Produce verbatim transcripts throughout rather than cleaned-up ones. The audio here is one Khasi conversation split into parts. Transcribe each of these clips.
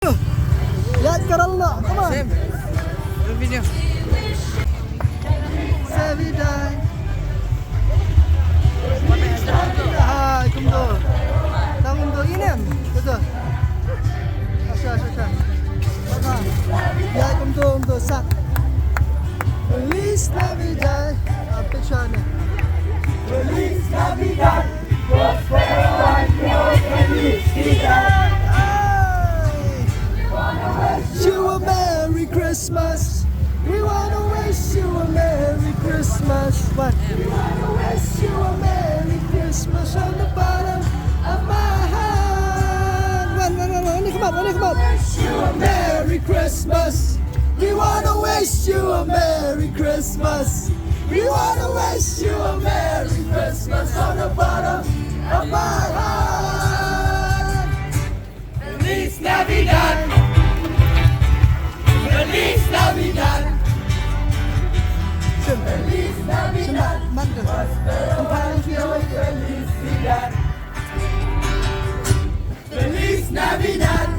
Ïaid ka rel noh, come on. Same. Video. Saviday. Hai, kumto. Tang kumto, inem. Kumto. Asha, asha, asha. Ïaid kumto, kumto, sah. Feliz Navidad. Ah, picture ni. Feliz Navidad. Wish you a Merry Christmas. We wanna wish you a Merry Christmas. One. We wanna wish you a Merry Christmas from the bottom of my heart. One, one, one, one. Only come up, only come up. Wish you a Merry Christmas. We wanna wish you a Merry Christmas. We wanna wish you a Merry Christmas from the bottom of my heart. Feliz Navidad. Feliz Navidad. Feliz Navidad. Próspero año, felicidad. Feliz Navidad.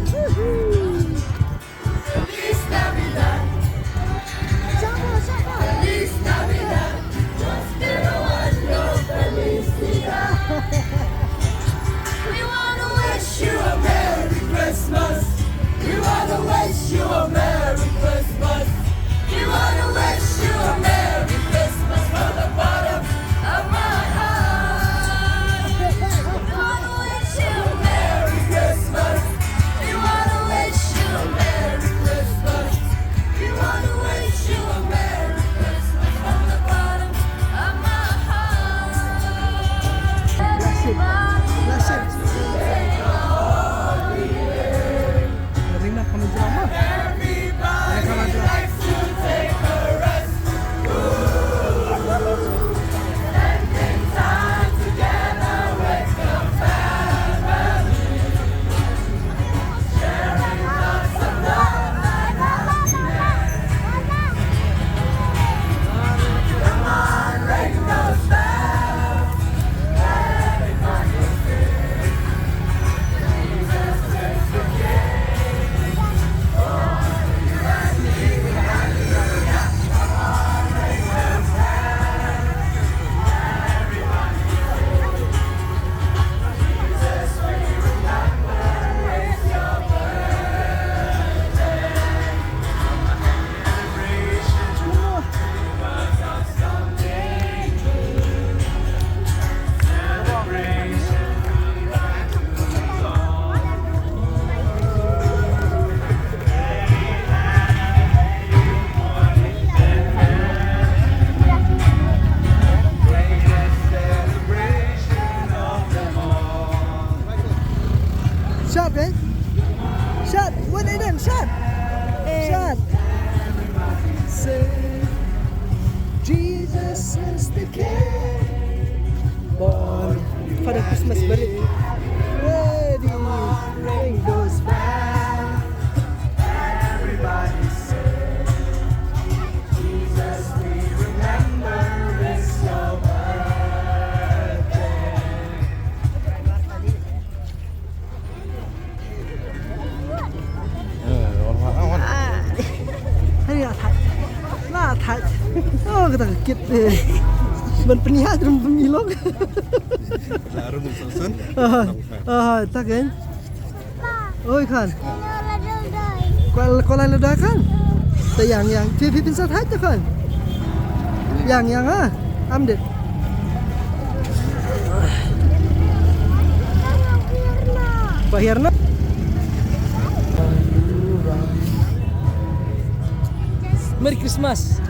Feliz Navidad. Feliz Navidad. Próspero año, felicidad. We wanna wish you a Merry Christmas. We wanna wish you a Merry Christmas. We wanna wish you a Merry Christmas from the bottom of my heart. We wanna wish you a Merry Christmas. We wanna wish you a Merry Christmas. We wanna wish you a Merry Christmas from the bottom of my heart. Everybody, everybody likes to take a rest. Spending time together with your family. Sharing lots of love and happiness. Come on, ring those bells. Everybody sing. Jesus is the King. Shot, eh? Shot. What they done? Shot. Shot. Say, Jesus is the King. Born. Father Christmas balik. Ready. Ring those bells. Everybody say, Jesus, we remember it's your birthday. Hani la thait. La thait. Oh, kata ka kit. Ban pynïaid rum pynïaid long. La rum sun. Ah, ah, ta kan. Oi kan. Kwal, kwal la da kan. Ta yang, yang. Phi, phi pynsa thait ta kan. Yang, yang, ah. Am dit. Ba hiar na. Merry Christmas.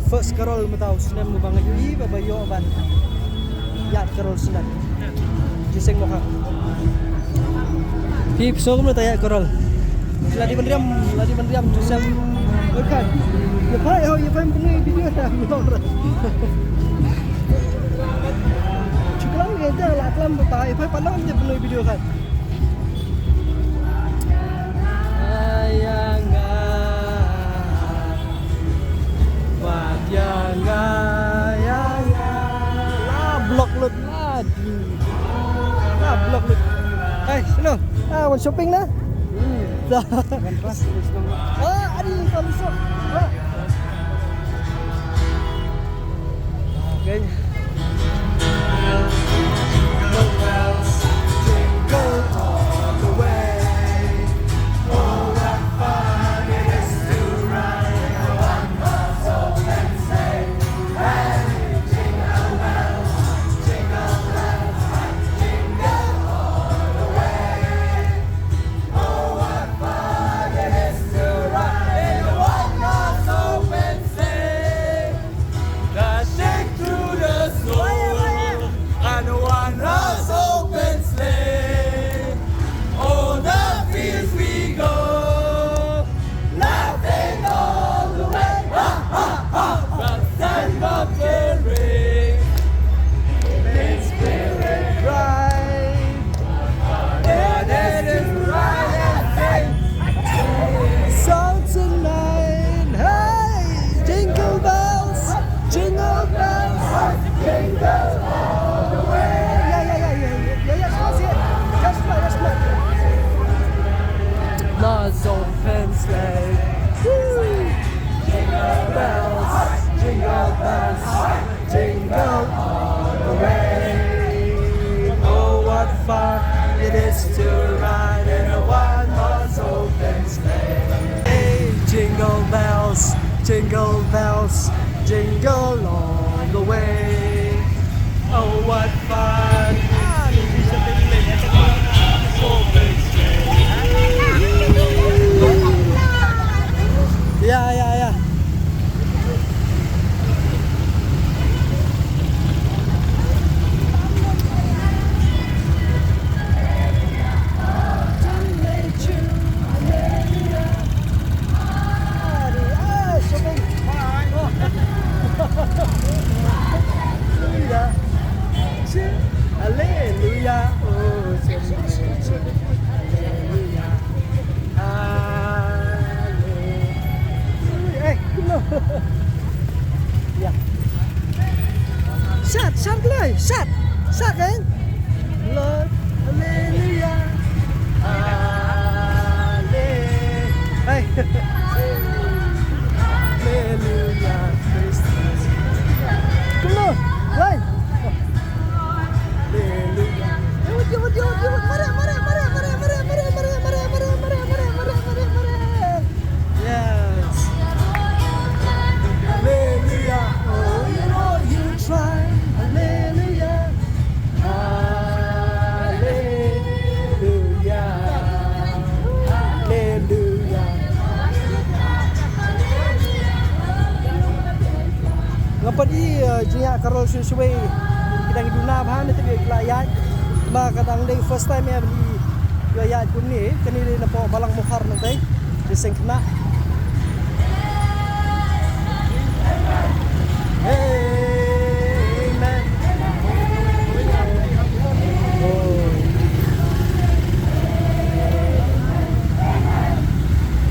First carol mynta u snem ba nga ïohi ba ba ïoh ban ïa carol snem. Jingïaseng mo ha. Phi pso kumno ta ïa carol. Ladi ban riam, ladi ban riam Joseph. Bukan. Ïa pha ïa pha pynui video ta. Chuklang ïa ta la klam ba ïa pha pynui video kan. Ayanga. Wat ïanga, ïanga. La block lut, la di. La block lut. Hey, sino? Ah, wan shopping na? Hmm. Ah, adi, kalau so. Ah. Okay. Dashing through the snow and one horse open sleigh. O'er the fields we go, laughing all the way. Ha, ha, ha. From sun up till rain, in spirit bright. Hey, jingle bells, jingle bells, jingle all the way. Yeah, yeah, yeah, yeah, yeah, yeah, yeah, yeah, yeah, yeah, yeah, yeah, yeah. Open sleigh. Woo! Jingle bells, jingle bells. Jingle all the way. Oh, what fun it is to ride in a one-horse open sleigh. Hey, jingle bells, jingle bells, jingle all the way. Oh, what fun it is to ride in a one-horse open sleigh. Yeah, yeah, yeah. Hallelujah. Oh, hallelujah. Hallelujah. Eh, kumno? Ya. Shut, shut, Blai, shut. Shut, kan? Lord, hallelujah. Hallelujah. Hey. Hallelujah. Praise the Lord. Kumno? Blai. Hallelujah. Yut, yut, yut, yut. Mare, mare, mare. Yes. Hallelujah. Oh, you know you try. Hallelujah. Hallelujah. Hallelujah. Nga pat i, eh, jingïa karol shuwa shuwa. Ki dang duna bha ne te ki la ïaid. Ma ka dang dei first time em i la ïaid kumne. Kane dei na pdeng Balang Mukhar na dei. Dei seng khynnah. Amen.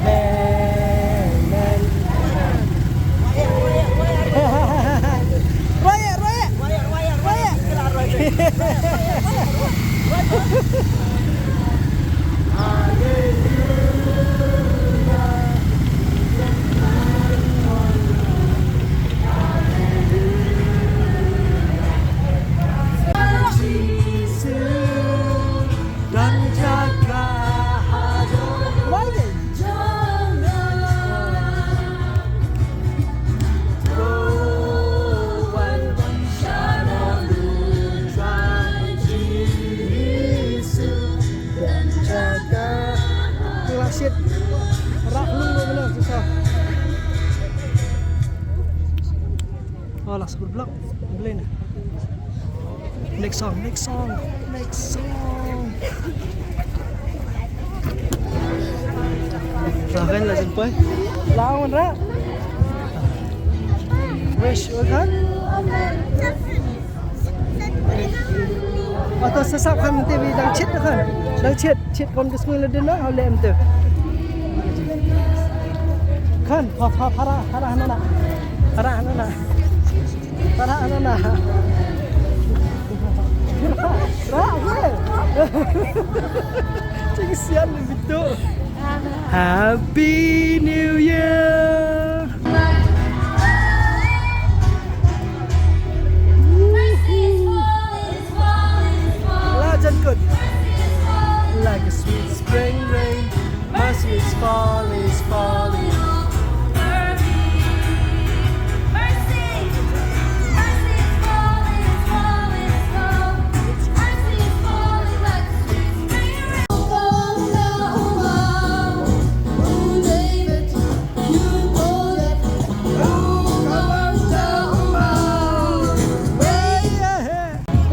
Amen. Raya, raya. Raya. Last good block. Boleh ni. Next song, next song, next song. Raven la jin poi. Lawan ra. Wish, kan? Ato sa sap kan te bi dang chit kan. Dang chit, chit kon ke smui le din na, hau le em te. Kan, pa pa para, para na na. Para na na. Para na na. Ra, ra. Cing sian le bitu. Happy New Year. Lajan kut. Like a sweet spring rain, mercy is falling, is falling.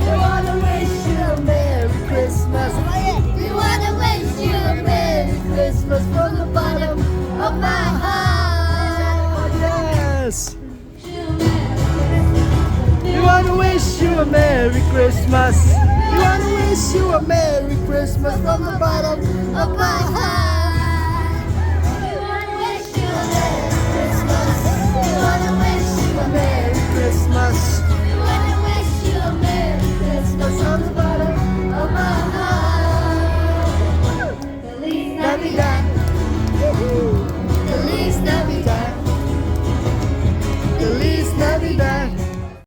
We wanna wish you a Merry Christmas. We wanna wish you a Merry Christmas from the bottom of my heart. Yes. We wanna wish you a Merry Christmas. We wanna wish you a Merry Christmas from the bottom of my heart. We wanna wish you a Merry